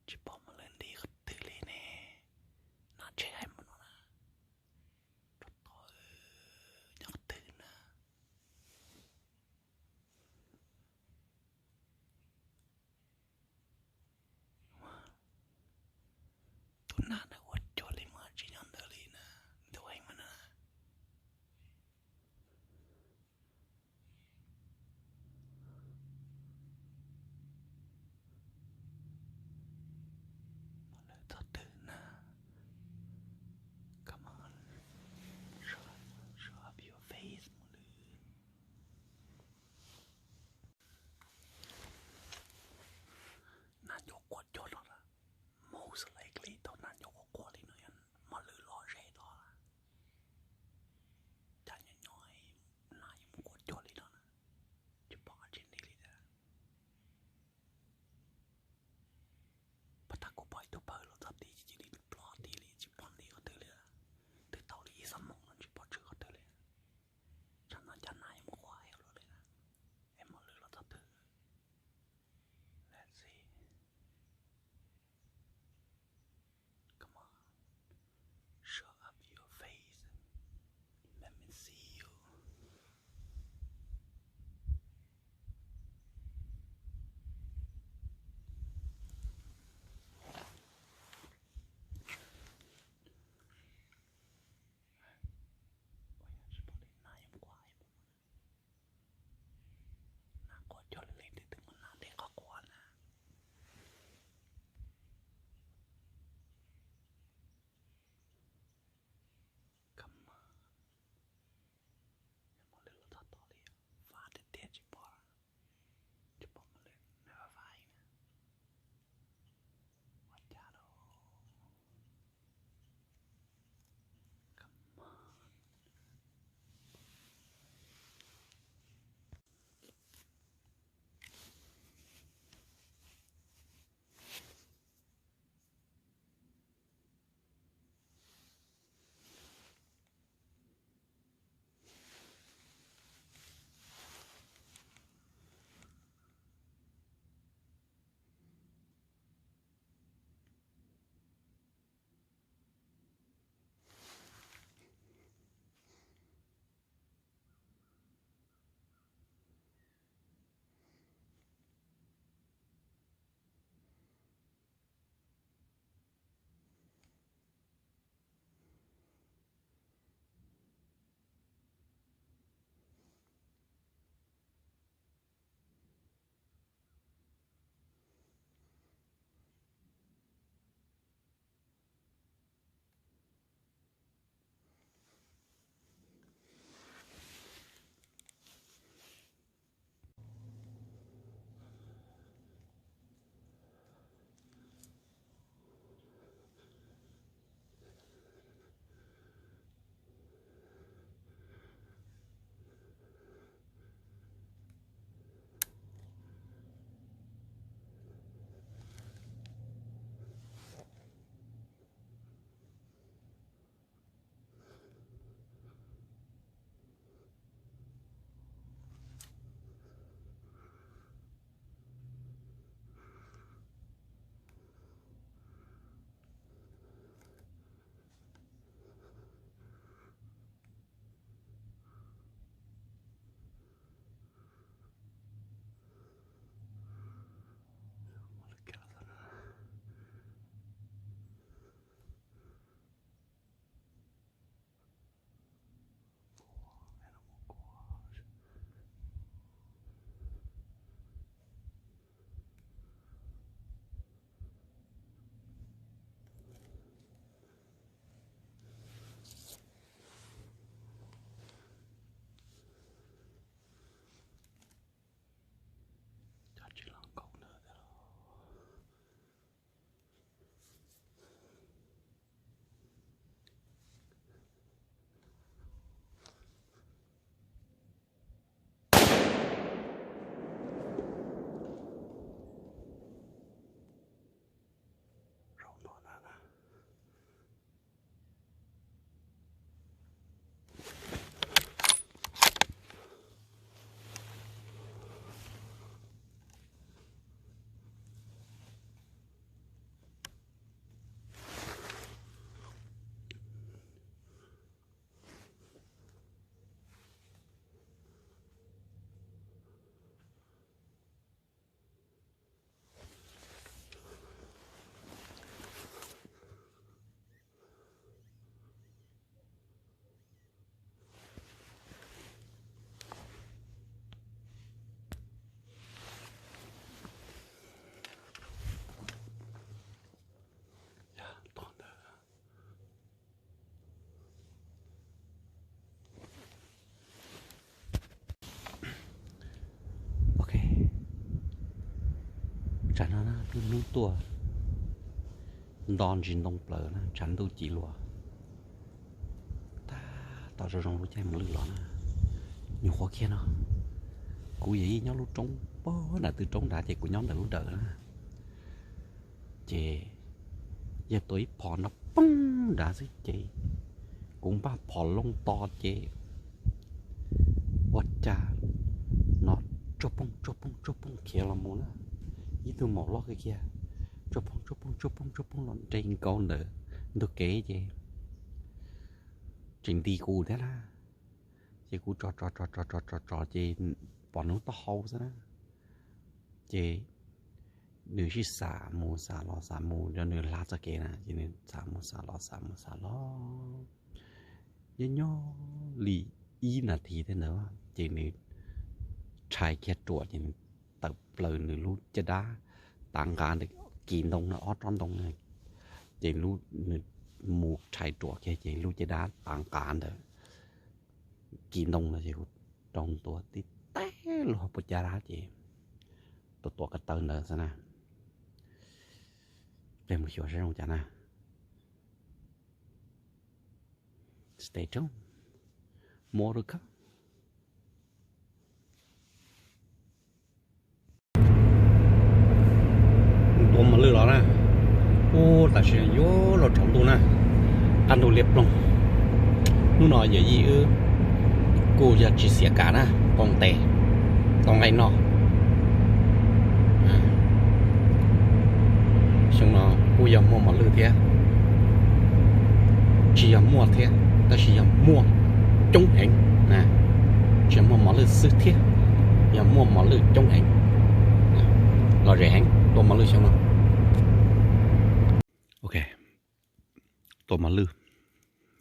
Tsis pom Mos Lwm nti qhov twg li ne. Nas tsheb hais mus no na. Rau tod, nyob qhov twg na? Tus nas na ua cuag li mas tsis nyob ntawd li na. Ntuj heev mas na. Mos Lwm txog twg na? Come on, show, show up your face, Mos Lwm. Nas ncuav quaj cuag no lawm. Most likely tau nas ncuav quaj Tsam no na lub hnub tuaj nto ntsis ntoo plaws na, tshav ntuj ci luas. Tab tom zoo zoo lub caij mos lwj los na, nyuam qhuav kiag no kuv yawm yij nyob lub roob pog nram tw roob nrad ces kuv nyob ntawm lub dawm na. Ces yog tua ib phom no poob nrad xwb ces kuv npaj phom loo tos ces ua cas no tsuag poog tsuag poog tsuag poog khiav los mus na. Ib tug maum loj kiag kiag, tsuag poog tsuag poog tsuag poog tsuag poog los nres nkaus ntawm ntug kev ces tseem nti kuv thiab na. Ces kuv tso tso tso tso tso tso tso ces pom nws taub hau xwb na. Ces nws sib xam mus xam los xam mus, yog nws hla txoj kev na ces nws xam mus xam los xam mus xam los nyob nyob li ib nas this tej ntawd ces nws rhais kiag ruam ces nws tawm plaws nws lub caj dab tav nqav ntawd, kis ntoo no ob tsob ntoo na, ces nws mus rhais ruam kiag ces lub caj dab tav nqav ntawd kis ntoo no ces kuv rau ntua tib teg lub hauv paus caj dab ces tua tuam ko taw ntawd xwb na. Peb mus xyuas saib zoo cas na. Stay tuned. More to come. Tua mos lwj los na, ub, tam sim yuav luag tsaus ntuj na, qab ntuj liab ploog. Hnub no yawm yij wb kuj yog tsis xiam kam na, poob tes tau nqaij noj. Xyoo no kuj yog muaj mos lwj thiab, tsis yog muaj thiab tab sis yog muaj coob heev. Tsis yog muaj mos lwj xwb thiab, yog muaj mos lwj coob heev, lom zem heev tua mos lwj xyoo no. Ok, tua mos lwj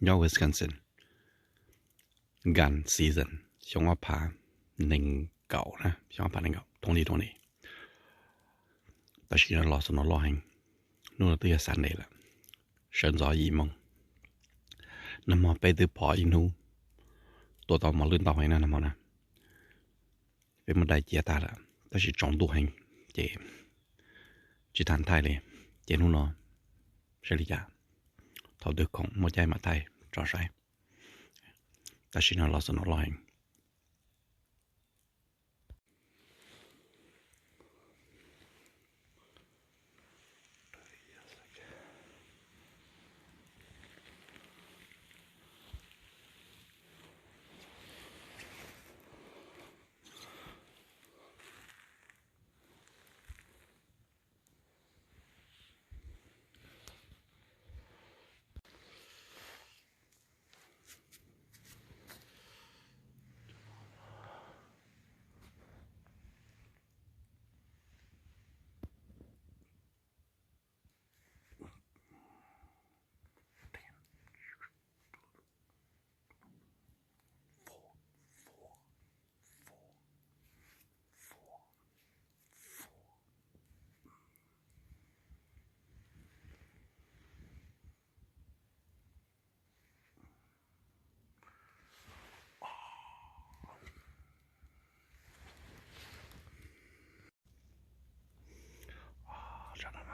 nyob Wisconsin, gun season, xyoo ob phav nees nkaum na, xyoo ob phav nees nkaum, twenty twenty. Tam sim no los snow loj heev, hnub no twb yog Sunday lawm, sawv ntxov yim moo. Nag hmo peb twb pom ib hnub tua tau mos lwj ntau heev na nag hmo na. Peb muab dai cia tag lawm tab sis tsaus ntuj heev ces tsis tas thaij li. Ces hnub no saib li cas, thaum twg khoom muaj caij mam thaij tso saib. Tam sim no los snow loj heev.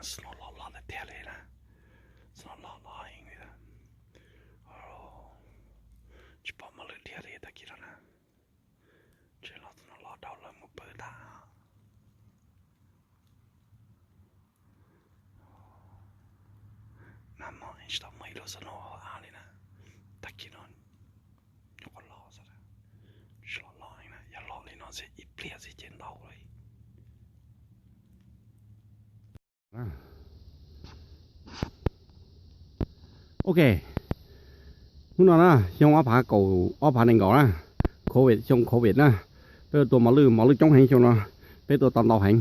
Snow loj loj tiag tiag li na, snow loj loj heev li. Tsis pom mos lwj dhia li tag kis no na. Tseem los snow loj dhau lawm mus pw tag. Nag hmo tsis tau muaj ib lub snow hauv av li na. Tag kis no nyuam qhuav los xwb, tsis los loj heev na, yog los li no xwb ib pliag xwb ces ntau li. Ok, hnub no na xyoo ob phav kaum, ob phav nees nkaum na, covid, xyoo covid na, peb tua mos lwj, mos lwj coob heev xyoo no, peb tua tau ntau heev.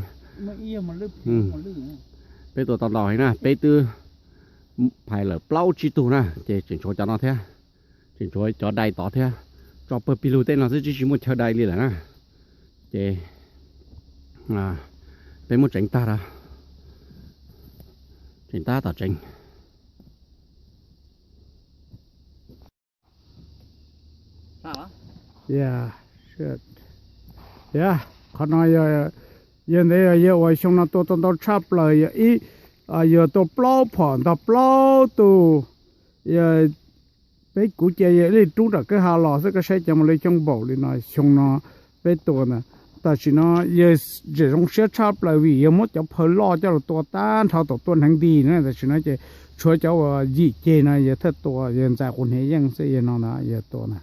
Peb tua tau ntau heev na, peb twb phais lawm plaub tsib tug na, ces tseem tshuav cov no thiab, tseem tshuav cov dai tod thiab. Tso pawg pig lug tej no xwb, tsis muaj chaw dai li lawm na. Ces peb muab tseev tag, tseev tab tom tseev. Qhov no yog Yog ntawd yog uas xyoo no tua tau ntau tshaj plaws yog ib, yog tua plaub phom ntog plaub tug. Peb kuv cia yog ib li rub nram kwj ha los xwb, koj saib cov mus li coob npaum li no xyoo no peb tua ntag. Tam sim no yawg tseem zoo siab tshaj plaws vim yawg muab cov phaw loj coj los tua tag nrho tau tuaj hneev nti na. Tam sim no ces tshuav cov uas yim ceg no yawg thiaj tua, yawg ntxais quas hniav yeej xwb, yawg no na yawg tua na.